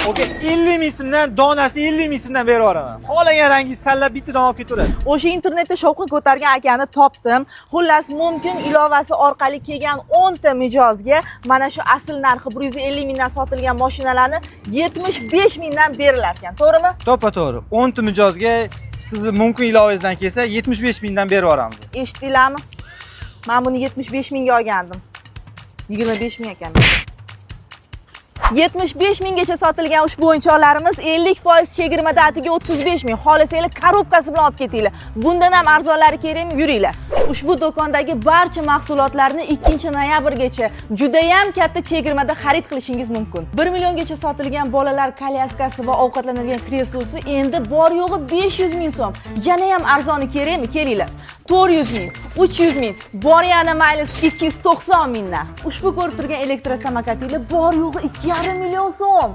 Okey, 50 ming so'mdan, donasi 50 ming so'mdan berib yuboraman. Xohlagan rangingizni tanlab, bittadan olib ketaverasiz. O'sha internetda shovqin ko'targan akani topdim. Xullas, mumkin ilovasi orqali kelgan 10 ta mijozga mana shu asl narxi 150 mingdan sotilgan mashinalarni 75 mingdan berilar ekan, to'g'rimi? To'ppa to'g'ri. 10 ta mijozga sizni mumkin ilovangizdan kelsa, 75 mingdan berib yuboramiz. Eshitdinglarmi? Man buni 75 mingga olgandim. 25 ming ekan. 75 minggacha sotilgan ushbu o'yinchoqlarimiz 50% chegirmada atiga 35 ming. Xohlasanglar, korobkasi bilan olib ketinglar. Bundan ham arzonlari kerakmi? Yuringlar. Ushbu do'kondagi barcha mahsulotlarni 2 noyabrgacha juda ham katta chegirmada xarid qilishingiz mumkin. 1 milliongacha sotilgan bolalar kolyaskasi va ovqatlanadigan kreslosi endi bor yo'g'i 500 ming so'm. Yana ham arzoni kerakmi? Kelinglar. 400 ming, 300 ming, bor yana mayli 290 mingdan. Ushbu ko'rib turgan elektrosamokatinglar bor yo'g'i 2,5 million so'm.